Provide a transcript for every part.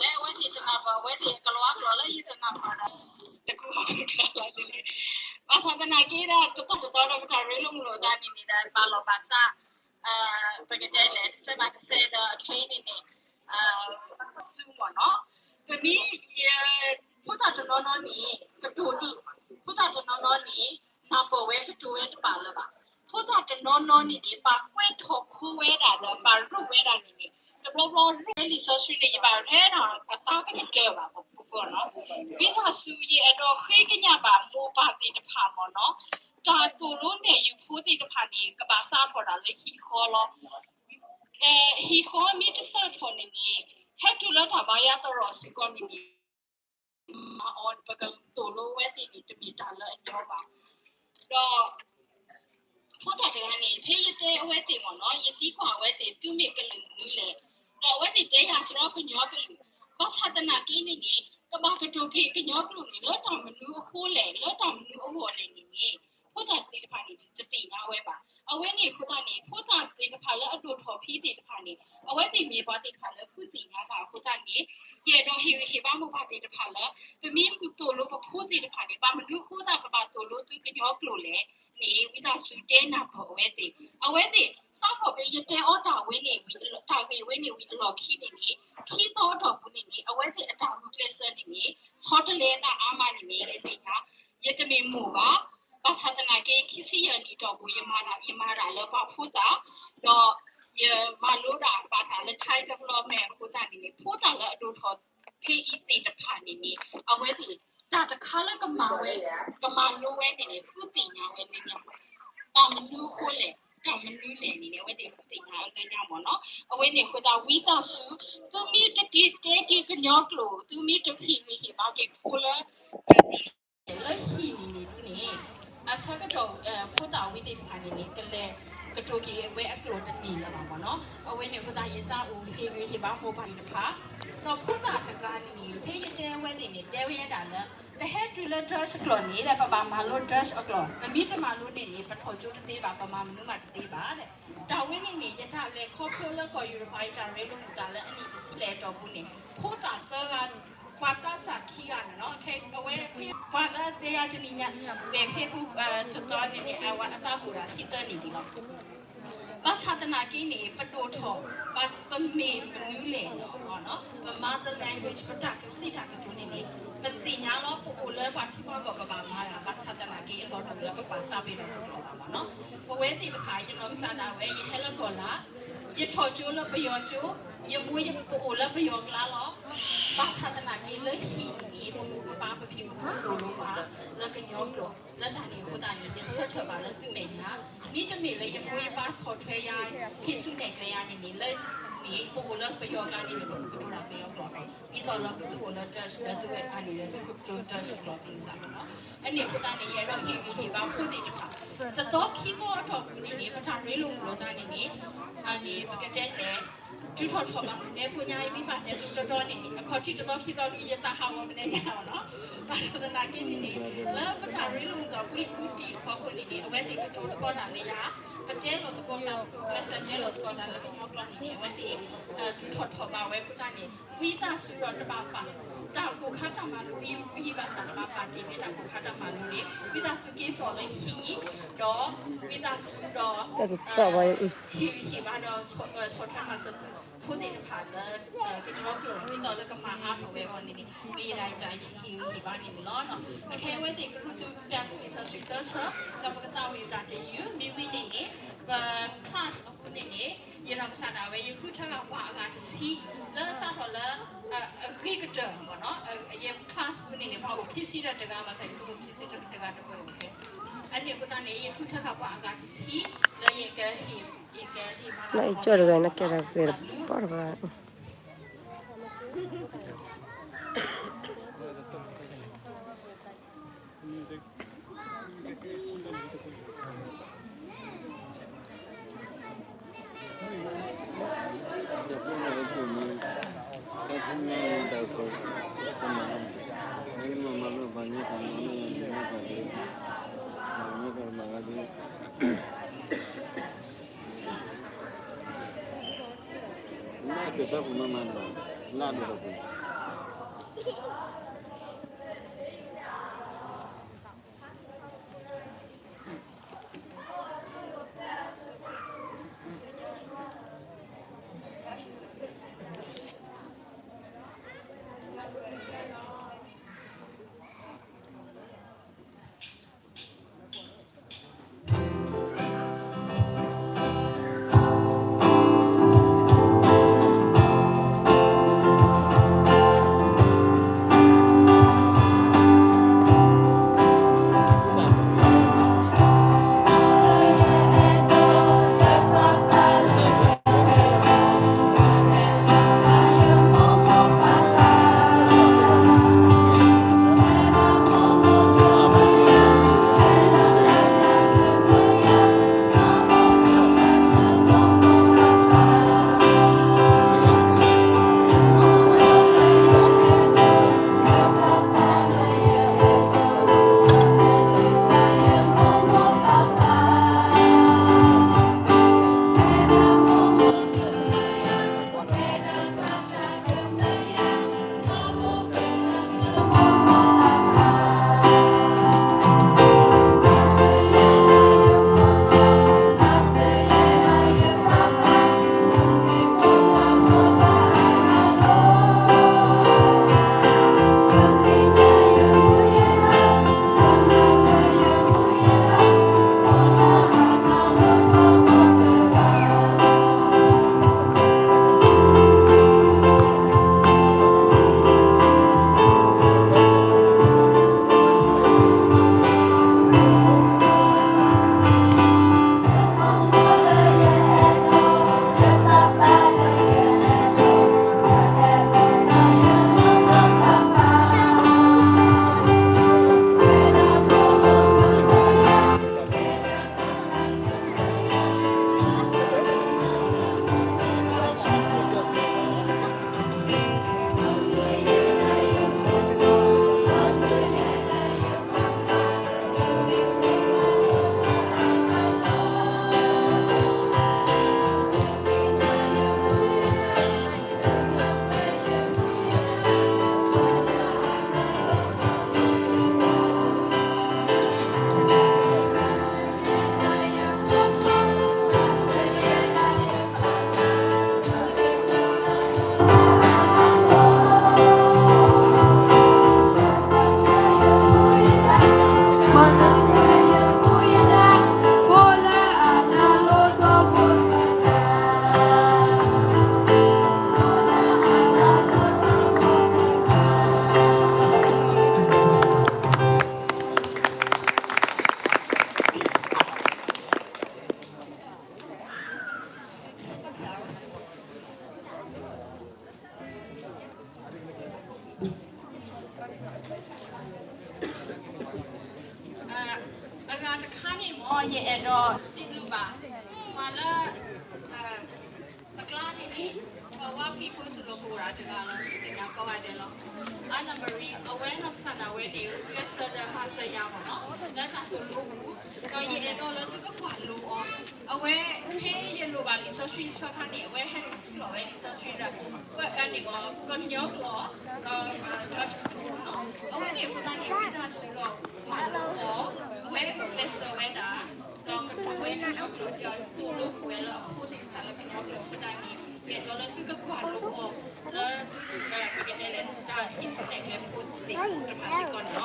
လၢအဝဲသ့ၣ်တနၢ်ပၢၢ် အဝဲသ့ၣ်ကလီကလီလၢယတနၢ်ပၢၢ်ဒီး တကူအကျါလီၤန့ၣ်, ဘၣ်ဆၣ်သနာ်က့ဒီး တသီတသီဒီးပတၢ်ရ့လိာ်မုာ်လိာ်သးန့ၣ်န့ၣ်ဒီး ဘၣ်လီၤဘၣ်စး ပကတဲလဲၣ် တစဲးဘၣ်တစဲးဒီးအခဲအံၤန့ၣ်န့ၣ် ဆူမ့ၢ်နီၤ, ပမ့ၢ် ဖိသၣ်တနီၤနီၤန့ၣ် ကတိၤဒံး, ဖိသၣ်တနီၤနီၤန့ၣ် နၢ်ပၢၢ်ဝဲကတိၤဝဲတဘၣ်လၢၤဘၣ်. ဖိသၣ်တနီၤနီၤန့ၣ်န့ၣ် ဘၣ်ကွဲးထီၣ်ခိဝဲဒၣ်ဒီး ဘၣ်ရူးဝဲဒၣ်န့ၣ်န့ၣ် တဘျီဘျီရူးဝဲလံာ်စီဆှံန့ၣ် ယဘၣ်ရဲဒီးအသးကကတၢၢ်ဘၣ်ပှၤနီၤ. ဝံသးစူၤ ယအဲၣ်ဒိးဃ့ကညးဘၣ်မိၢ်ပၢ်သ့ၣ်တဖၣ်မ့ၢ်နီၤ, တၢ်သိၣ်လိနဲၣ်ယုာ်ဖိသ့ၣ်တဖၣ်န့ၣ် ကဘၣ်စးထီၣ်ဒၣ်လၢဟံၣ်ဃီလီၤ. ဟံၣ်ဃီမ့ၢ်တစးထီၣ်န့ၣ်န့ၣ် ဟဲတုၤလၢတၢ်ဘါယွၤသရိာ်စ့ၢ်ကီးန့ၣ်န့ၣ် မၤအီၤ ပကသိၣ်လိဝဲသ့ၣ်န့ၣ် တမ့ၢ်တၢ်လၢအညီဘၣ်. ဒီး ဖိသၣ်တဂၤန့ၣ် ဖဲယတဲအဝဲသ့ၣ်မ့ၢ်နီၤ, ယသံကွၢ်အဝဲသ့ၣ် သုမ့ၢ်ကလုာ်မနုၤလဲၣ်, ဒီးအဝဲသ့ၣ်တဲယၤစရီကညီကလုာ်, ဘၣ်ဆၣ်သနာ်က့န့ၣ်န့ၣ် ကဘၣ်ကတိၤက့ၤကညီကျိာ်န့ၣ် လၢတၢ်မနုၤအဃိလဲၣ်, လၢတၢ်မနုၤအဂီၢ်လဲၣ်န့ၣ်န့ၣ် ဖိသၣ်သ့ၣ်တဖၣ်န့ၣ် တသ့ၣ်ညါဝဲဘၣ်. အဝဲန့ၣ်အဃိသတးန့ၣ် ဖိသၣ်သ့ၣ်တဖၣ်လၢအဒိၣ်ထီၣ်ဖဲသ့ၣ်တဖၣ်န့ၣ် အဝဲသ့ၣ်မ့ၢ်ပှၤသ့ၣ်တဖၣ်လၢဃုသ့ၣ်ညါတၢ်အဃိသတးန့ၣ် ယအဲၣ်ဒိးဟ့ၣ်ဂံၢ်ဟ့ၣ်ဘါမိၢ်ပၢ်သ့ၣ်တဖၣ်လၢ ပမ့ၢ်သိၣ်လိပဖိသ့ၣ်တဖၣ်န့ၣ် ဘၣ်မနုၤအဃိသတး ပဘၣ်သိၣ်လိသုကညီကျိာ်လဲၣ်န့ၣ် ဝံသးစူၤတဲနၢ်ပၢၢ်အဝဲသ့ၣ်. အဝဲသ့ၣ် စးထီၣ်ဖဲယတဲအီၤတၢ်ဝဲန့ၣ်ဝံၤ တၢ်ဂ့ၢ်ဝဲန့ၣ်ဝံၤအလီၢ်ခံန့ၣ်န့ၣ် ခံသီအတီၢ်ပူၤန့ၣ်န့ၣ် အဝဲသ့ၣ်အတၢ်ဂုာ်ကျဲးစၢးန့ၣ်န့ၣ် ဆီတလဲအသးအါမးန့ၣ်န့ၣ် ယသ့ၣ်ညါ ယတမ့ၢ်မိၢ်ဘၣ်. ဘၣ်ဆၣ်သနာ်က့ ခံဆံယဲၢ်နံၣ်အတီၢ်ပူၤ ယမၤတၢ် ယမၤတၢ်လၢပှၤဖိသၣ် ဒီးယမၤလိဒၣ်ပာ်တၢ်လၢ child development အဃိသတးန့ၣ်န့ၣ် ဖိသၣ်လၢအဒိၣ်ထီၣ်ဖဲအံၤသ့ၣ်တဖၣ်န့ၣ်န့ၣ် အဝဲသ့ၣ် တၢ်တခါလၢကမၤဝဲ ကမၤလိဝဲန့ၣ်န့ၣ် ဃုသ့ၣ်ညါဝဲလၢညါ တၢ်မနုၤအဃိလဲၣ် တၢ်မနုၤလဲၣ်န့ၣ်န့ၣ် အဝဲသ့ၣ်ဃုသ့ၣ်ညါလၢညါမ့ၢ်နီၤ. အဝဲန့ၣ်အဃိသတး ဝံသးစူၤ သုမ့ၢ်တက့ၤတဲက့ၤကညီကျိာ် သုမ့ၢ်တဟ့ၣ်ဂံၢ်ဟ့ၣ်ဘါက့ၤဖိလၢ လၢဟံၣ်န့ၣ်န့ၣ်ဒ်န့ၣ် အဆၢကတီၢ် ဖိသၣ်ဝဲသ့ၣ်တဖၣ်န့ၣ်န့ၣ် ကလဲၤကတိၤက့ၤဝဲအကျိာ်တန့ၢ်လၢၤဘၣ်မ့ၢ်နီၤ. အဝဲန့ၣ်အဃိသတး ယသးအိၣ်ဟ့ၣ်ဂံၢ်ဟ့ၣ်ဘါမိၢ်ပၢ်သ့ၣ်တဖၣ် ဒီးဖိသၣ်တဂၤန့ၣ်န့ၣ် ဖဲယတဲဝဲသ့ၣ်န့ၣ် တဲဝဲဒၣ်လၢ ပဟဲတုၤလၢ Dutch အကျိာ်န့ၣ် ဒီးပဘၣ်မၤလိ Dutch အကျိာ်, ပမ့ၢ်တမၤလိန့ၣ်န့ၣ် ပထီၣ်ကၠိတသ့ဘၣ်, ပမၤမနုၤမးတသ့ဘၣ်. တၢ်ဝဲန့ၣ်န့ၣ် ယတၢ်လဲၤခီဖျိလၢကီၢ်ယူရပၤ ယတၢ်ရ့လိာ်မုာ်သးလၢအနံၣ်တဆံလဲၣ်အတီၢ်ပူၤန့ၣ် ဖိသၣ်သၢဂၤ ပှၤသးစၢ်ခံဂၤန့ၣ်လီၤ. အဝဲဖဲပှၤလၢတဲယၤတနံၤညါ ဖဲဖဲတသီန့ၣ်န့ၣ် အဝဲအသးကအိၣ်ဒၣ်ဆံသၢနံၣ်ဒံးလီၤ. ဘၣ်ဆၣ်သနာ်က့န့ၣ် ပဒိၣ်ထီၣ် ပမ့ၢ်မနုၤလဲၣ်လီၤ. ပ mother language ပတၢ်ကစံးတၢ်ကတိၤန့ၣ်န့ၣ် ပသ့ၣ်ညါလီၤ. ပအိၣ်လၢပှၤထံပှၤကီၢ် ပဘၣ်မၤတၢ်, ဘၣ်ဆၣ်သနာ်က့ အလီၢ်တအိၣ်လၢပကဘၣ်သးပ့ၤနီၣ်တကျိာ်ဘၣ်မ့ၢ်နီၤ. ပဝဲသ့ၣ်တဖၣ် ယနီၢ်ကစၢ်ဒၣ်ဝဲ ယဟဲလၢကီၢ်လာ်, ယထီၣ်ကၠိလၢပယီၤကၠိ, ယမိၢ်ယပအိၣ်လၢပယီၤကျါလီၤ. ဘၣ်ဆၣ်သနာ်က့လၢဟံၣ်န့ၣ်န့ၣ် ပမိၢ်ပပၢ်ပဖံပဖုသိၣ်လိပှၤလၢကညီကျိာ်, လၢတၢ်န့ၣ်အဃိသတးန့ၣ် ယဆၢထၢၣ်ဘၣ်လၢသုမဲာ်ညါ, မ့တမ့ၢ်လၢယမိၢ်ယပၢ်ဆီၣ်ထွဲယၤ ဟ့ၣ်ဆူၣ်နဲၣ်ကျဲယၤန့ၣ်န့ၣ် လၢန့ၣ် ပအိၣ်လၢပယီၤကျါန့ၣ်န့ၣ် ပကတိၤတၢ်ပယီၤကျိာ်လီၤ. ဒ်သိးလၢပသုအိၣ်လၢ Dutch လၢသုဝဲဒၣ်န့ၣ်လၢသုကတိၤ Dutch ကျိာ်သ့စ့ၢ်ကီးလီၤ. အန့ၣ်အဃိသတးန့ၣ် ယအဲၣ်ဒိးဟ့ၣ်ဂံၢ်ဟ့ၣ်ဘါဖိသ့ၣ်တဖၣ် တသီခံသီအတီၢ်ပူၤန့ၣ်န့ၣ် ပတၢ်ရ့လိာ်မုာ်လိာ်သးန့ၣ်န့ၣ် အန့ၣ် ပကတဲလဲၣ် တုၤထီၣ်ထီၣ်ဘၣ်မုၢ်နဲဖိညါအံၤ မ့ၢ်ဘၣ်တဲတီတီန့ၣ်န့ၣ် အခီၣ်ထံးတသီခံသီဒီး ယသးဟးဂီၤမနုၤညါလီၤနီၤ. ဘၣ်ဆၣ်သနာ်က့န့ၣ်န့ၣ် လၢပတၢ်ရ့လိာ်မုာ်သး ပူၤလံၤပူၤတံၢ်အဖီခိၣ်န့ၣ်န့ၣ် အဝဲသ့ၣ်ကတိၤသကိးတၢ်လၢယၤ, ပတဲလိာ်သကိးတၢ် ပကျဲးစၢးတဲလိာ်သကိးတၢ်လၢကညီကျိာ်န့ၣ်န့ၣ် အဝဲသ့ၣ် တုၤထီၣ်ထီၣ်ဘၣ်ဝဲအဃိသတးန့ၣ် ဝံသးစူၤဒီးတဘၣ်ပာ် တၢ်ကိၢ်ခါတၢ်မၤလိအံၤ ဝံဘၣ်ဆၣ်တဘၣ်ပာ်တ့ၢ်ဖဲတၢ်ကိၢ်ခါတၢ်မၤလိန့ၣ် ဝံသးစူၤက့ၤစိာ်လၢဟံၣ် ဒီးဝံသးစူၤဒီး ဟ့ၣ်ဂံၢ်ဟ့ၣ်ဘါဒီး ဆီၣ်ထွဲမၤစၢၤဖိသ့ၣ်တဖၣ်လၢ ကညီကျိာ် ဒ်သိးလၢကမၤအါထီၣ်ဝဲအဂီၢ်န့ၣ်န့ၣ် မ့ၢ်ယတၢ်ဟ့ၣ်ဂံၢ်ဟ့ၣ်ဘါန့ၣ်န့ၣ်လီၤ. အခဲအံၤအဝဲသ့ၣ်ကဒုးသ့ၣ်ညါသုလံာ်စီဆှံသၢဆၢ ဒီးပကသးဝံၣ်တၢ်တယုၢ် မ့ၢ်ဝံၤန့ၣ်န့ၣ် ပ class အပူၤန့ၣ်န့ၣ် ယနီၢ်ကစၢ်ဒၣ်ဝဲ ယဃုထၢဃာ်ပှၤအဂၤတဆံ လၢစးထီၣ်လၢ အဂ့ၤကတၢၢ်မ့ၢ်နီၤ ယ class ပူၤန့ၣ်န့ၣ် ပှၤအိၣ်ခံဆံဒီးတဂၤ ဘၣ်ဆၣ်ယဆိကမိၣ်ခံဆံဒီးတဂၤတပၢၢ်အိၣ်ဖဲ အန့ၣ်အဃိသတးန့ၣ် ယဃုထၢဃာ်ပှၤအဂၤတဆံ လၢယကဟ့ၣ် ယကဟ့ၣ်မၤလၤကပီၤတၢ် လၢအံၤကၠီၣ်တဂၤန့ၣ် ကဲထီၣ်ဂ့ၤတပီၢ်တပၢၢ် မ့ၢ်ကတၢၢ်ပူၤမၤမၤတဘၣ် လၢဒိၣ်ဒီးပူၤ အဂၤတခါန့ၣ်မ့ၢ် ယအဲၣ်ဒိးစံးဘျုးဘၣ် ပှၤလၢ ပကျါန့ၣ်န့ၣ် ပှၤဝါဖံးဖိစလီၤကဝဲၤတဂၤလီၤ သုသ့ၣ်ညါကိးဂၤဒဲးလီၤ. အနၣ်မရံ အဝဲနီၢ်ကစၢ်ဒၣ်ဝဲန့ၣ် ကျဲးစၢးဒီးမၤစၢၤယၤမ့ၢ်နီၤ လၢတၢ်သိၣ်လိပူၤ ဒီးယအဲၣ်ဒိးလၢသုကကွၢ်လိအီၤ အဝဲဖဲယလိၣ်ဘၣ်လံာ်စီဆှံဆၢခါန့ၣ် အဝဲဟဲထီၣ်ထူလီၤဝဲလံာ်စီဆှံဒီး ကွဲးန့ၣ်မ့ၢ် ကညီကျိာ် ဒီး George ကကျိာ်မ့ၢ်နီၤ အဝဲန့ၣ်အဃိသတးန့ၣ် ဝံသးစူၤဒီးကွၢ်လိအီၤ အဝဲကျဲးစၢးဝဲဒၣ် ဒီးကတိၤဝဲကညီကျိာ် ဒီးသိၣ်လိဃုာ်ဝဲလၢအဖိသ့ၣ်တဖၣ်လၢကညီကျိာ်အဃိသတးန့ၣ် ယအဲၣ်ဒိးလၢသုကကွၢ်လိအီၤလၢ ပကတဲလဲၣ် တၢ်ဟံးစုနဲၣ်ကျဲဖိသ့ၣ်တဖၣ်စ့ၢ်ကီးန့ၣ်လီၤ.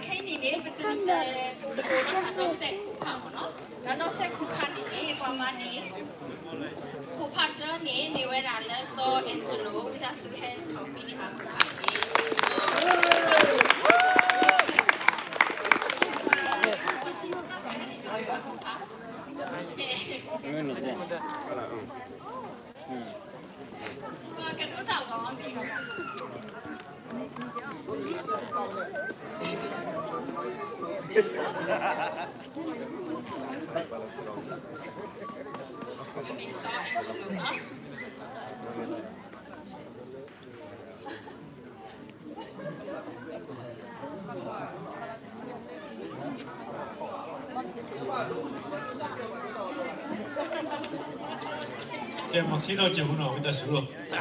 ခဲအံၤန့ၣ်န့ၣ် ပတ ပကအိၣ်ဒီးတၢ်ဒီစဲးခိၣ်ဖးမ့ၢ်နီၤ တၢ်ဒီစဲးခိၣ်ဖးန့ၣ်န့ၣ် ပှၤမၤန့ၢ် ခိၣ်ဖးတၢန့ၣ် မ့ၢ်ဝဲဒၣ်လၢစီၤအဲၣ်ကၠလိ ဝံသးစူၤဟဲထီၣ်ဃ့န့ၢ်ဘၣ်ခိၣ်ဖးတက့ၢ်. ကဒိတၢ်ဂီၤမ့ၢ် မ့ၢ်စီၤအဲၣ်ကၠလိနီၤ ကဲ မၤခံနီၤ စဲးဖိနီၤ ဝံသးစူၤလီၤ.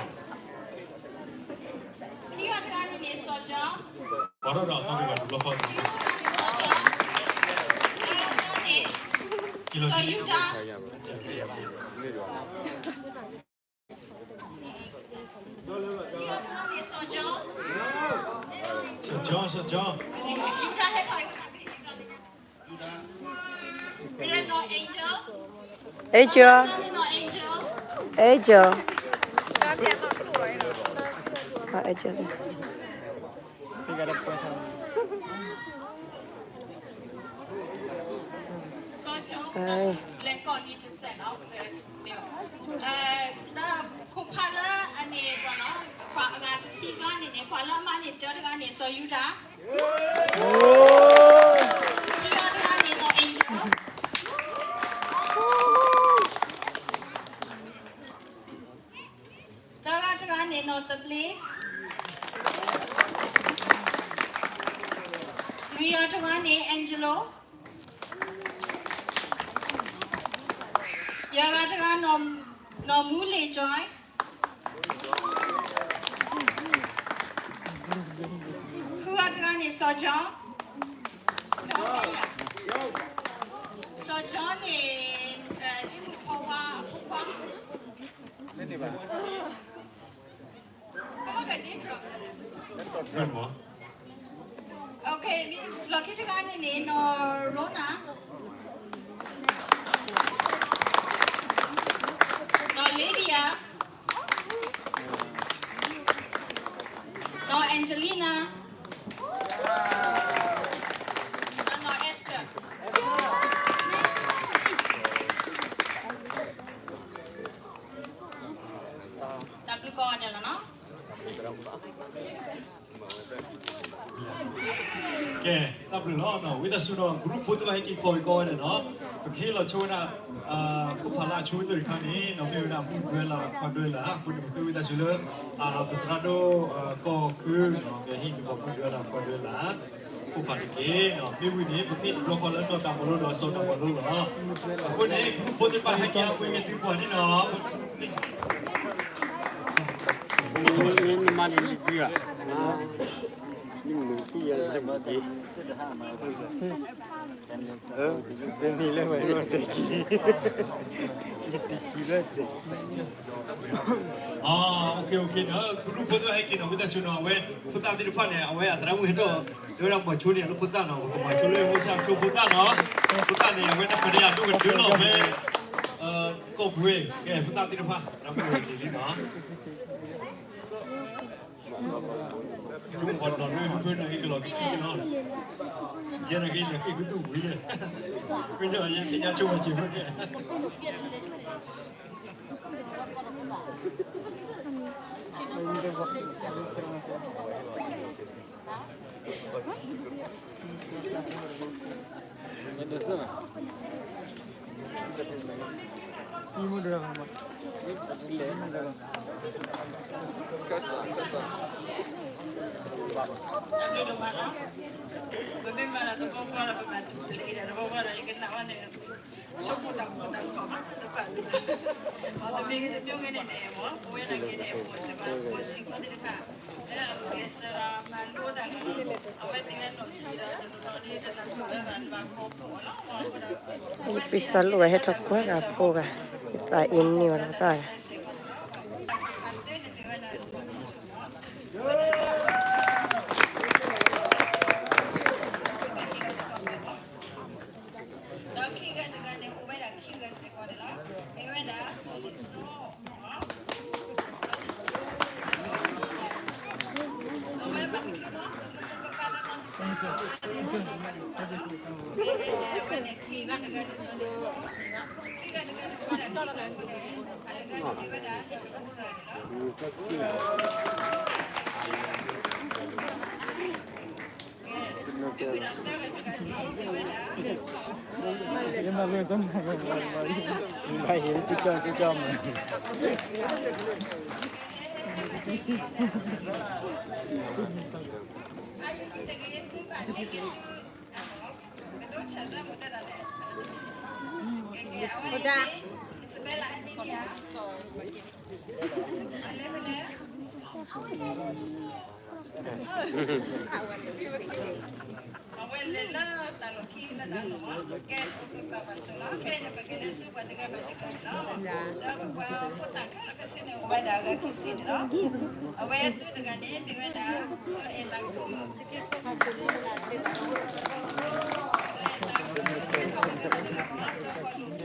စီၤကၠီ, ပှၤထီၣ်ဒီးအသီတဂၤတဘျီဃီ, စီၤကၠီ, စီၤယူဒၤ, စီၤကၠီ, စီၤကၠီ, စီၤကၠီ, ယူဒၤဟဲထီၣ်, နီၢ် Angel, Angel, Angel, Angel, Angel, စီၤကၠီ, လဲၤကီၢ်နံၤတစဲးနီၤ, ဒီးခိၣ်ဖးလၢအန့ၣ်ပှၤနီၤ, ပှၤအဂၤတဆံကျါန့ၣ်န့ၣ် ပှၤလၢအမၤန့ၢ်တၢတဂၤန့ၣ် စီၤယူဒၤ, ခံဂၤတဂၤန့ၣ်နီၢ် Angel, သၢဂၤတဂၤန့ၣ်နီၢ်သဘျ့, လွံၢ်ဂၤတဂၤန့ၣ် Angelo, ယဲၢ်ဂၤတဂၤ နီၢ်မူလ့ၤ Joy, ဃုဂၤတဂၤန့ၣ် စီၤကၠီ, ကၠီ, စီၤကၠီန့ၣ် ဒ်မုၣ်ဖီဝါအဖိခွါ, လီၢ်ခံတဂၤန့ၣ်န့ၣ် နီၢ်ရိနၤ, နီၢ် Lydia, နီၢ် Angelina, နီၢ် Esther, တၢ်ဘျုးကိးဂၤဒဲးလီၤနီၤ. ကဲ, တၢ်ဘျုးလီၤနီၤ. ဝံသးစူၤနီၤ group ဖိသ့ၣ်တဖၣ်ဟဲက့ၤကိးဂၤဒဲးနီၤ, ပကဟ့ၣ်လီၤဆိဝဲဒၣ် ခိၣ်ဖးလၢအဆိကတၢၢ်တခါန့ၣ်နီၤ, မ့ၢ်ဝဲဒၣ်မုၣ်ဒွဲလးခွါဒွဲလး, အဃိန့ၣ် ပဃ့ဝံသးစူၤလၢ ပသရၣ်ဒိၣ်ကီၢ်ခုနီၤ, ကဟ့ၣ်က့ၤပှၤမုၣ်ဒွဲလးခွါဒွဲလး ခိၣ်ဖးတက့ၢ်နီၤ. မ့ၢ်ဝံၤန့ၣ် ပကဟ့ၣ်တဘျီဃီလၢနီၢ်တၢ်မၤလိဒီးစီၤတၢ်မၤလိလီၤ. အဃိန့ၣ် group ဖိသ့ၣ်တဖၣ်ဟဲက့ၤအါပှ့ၤက့ၤသုပှၤန့ၣ်နီၤ. နမၤန့ၣ်လံဒုဧါ, နမၤသံယၤလၢမၤက့ၤ, တနံၤလၢဝဲလီၤစဲးခံ, ယတခံလၢစဲးခံ. အ OK OK နီၤ, group ဖိသ့ၣ်တဖၣ်ဟဲက့ၤနီၤ, ဝံသးစူၤနီၤ, အဝဲဖိသၣ်သ့ၣ်တဖၣ်န့ၣ် အဝဲအသရၣ်မုၣ်ဟဲထီၣ် တဲဝဲဒၣ်မၤဆိန့ၣ် လၢဖိသၣ်နီၤ, ပကမၤဆိလၢဖိသၣ်ဆိဖိသၣ်နီၤ, ဖိသၣ်န့ၣ် အဝဲတၢ်ခွဲးတၢ်ယာ်ဒိၣ်ကတၢၢ်လီၤဖဲ ကီၢ်ပူၤဝဲ, ကဲ ဖိသၣ်သ့ၣ်တဖၣ် သရၣ်မုၣ်ဝဲတ့ၢ်လံနီၤ. ဆိပှၤနီၤရ့ဖုဖုန့ၣ် ဟ့ၣ်ကလီၤက့ၤကလီၤ, ယဲန့ၣ်က့ၤန့ၣ် ဟ့ၣ်ကဒူၣ်ဝံၤယဲ, ကညီယဲသ့ၣ်ညါဆိပှၤစ့ၢ်ဖုန့ၣ် တၢ်ဘျုးဒိၣ်မးနီၤ, ပမ့ၢ်မၤဒီးသပှၢ်ပှၢ်ဒီး ပဘၣ်တပျဲဒီးသပှၢ်ပှၢ်ဒီး ယကနၣ်ဝဲန့ၣ် ဆိကမိၣ်တၢ်ကီတၢ်ခဲမး တဘၣ်လၢၤဘၣ်, တမ့ၢ်ဂ့ၤတမ့ၢ်ဂ့ၤန့ၣ်န့ၣ် ပဝဲဒၣ်က့ၤန့ၣ် ပအိၣ်စ့ၢ်ကီး ပအိၣ်စ့ၢ်ကီးသ့ၣ်တဖၣ် လၢအဂုာ်ကျဲးစၢးဒီးမၤလိတၢ်ကဒီး အဝဲသ့ၣ်ဝဲနီၢ်ဆံးဒီး တနီၤနီၤဒ်တနၢ်ပၢၢ်ဝဲဘၣ် နဘၣ်ကိးဖှိၣ်အီၤလီၤ. အဝဲသ့ၣ်ဝဲန့ၣ် ပသးလီဝဲဟဲထီၣ်ကွၢ်ဂၤဖိဂၤ, သးအံၤန့ၢ်ဝဲဒၣ်သး အသ့န့ၣ်မ့ၢ်ဝဲဒၣ် ဒီးခံဂၤတဂၤန့ၣ် အိၣ်ဝဲဒၣ်ခံဂၤစ့ၢ်ကီးန့ၣ်လီၤ. မ့ၢ်ဝဲဒၣ် စီၤဒံၣ်စိ, စီၤဒံၣ်စိ, အဝဲဘၣ်တချုးနီၤ ပမိၢ်ပပၢ်နီၢ်နီၢ်တကီ အဝဲန့ၣ် နီၢ်ကဒိၣ်မးလီၤ. မ့ၢ်ဝဲန့ၣ် ခံဂၤတဂၤန့ၣ် စီၤဒံၣ်စိ, ခံဂၤတဂၤန့ၣ် အိၣ်ဝဲဒၣ်ခံဂၤအဃိန့ၣ် အတဂၤန့ၣ်မ့ၢ်ဝဲဒၣ် နီၢ်ကဒိၣ်န့ၣ်လီၤ. ကဲ, မ့ၢ်ဝံၤဒီးသၢဂၤတဂၤန့ၣ် မ့ၢ်ဝဲဒၣ် မ့ၢ်ဘၣ်ဟ့ၣ်ကၠီကၠီမး, အအံၤတဂ့ၤ သုဘၣ်န့ၢ်က့ၤသု ကဒိၣ်ဆၣ်သၢမူတၢ်လဲၣ်, ကဲကဲ အဝဲအံၤန့ၣ် Isabella Anelia, အလဲၤဖဲလဲၣ် အဝဲလဲၤလၢတၢ်လီၢ်ခံလၢတၢ်လီၢ်မး, ကဲ ပကဘၣ်ပာ်စၢၤလီၤ. ခဲအံၤန့ၣ် ပကလဲၤဆူပှၤတဂၤဘၣ်တဂၤန့ၣ်လီၤ. ဒီးပပှၤဖိသၣ်ခဲလၢာ်ခဲဆ့န့ၣ် အိၣ်ဝဲဒၣ်အဂၤခံဆံန့ၣ်လီၤ. အဝဲအဒိတဂၤန့ၣ် မ့ၢ်ဝဲဒၣ် စီၤအဲၣ်သးခု, စီၤအဲၣ်သးခု, ဟဲထီၣ်တဂၤဘၣ်တဂၤမး, စီၤကီၢ်လူး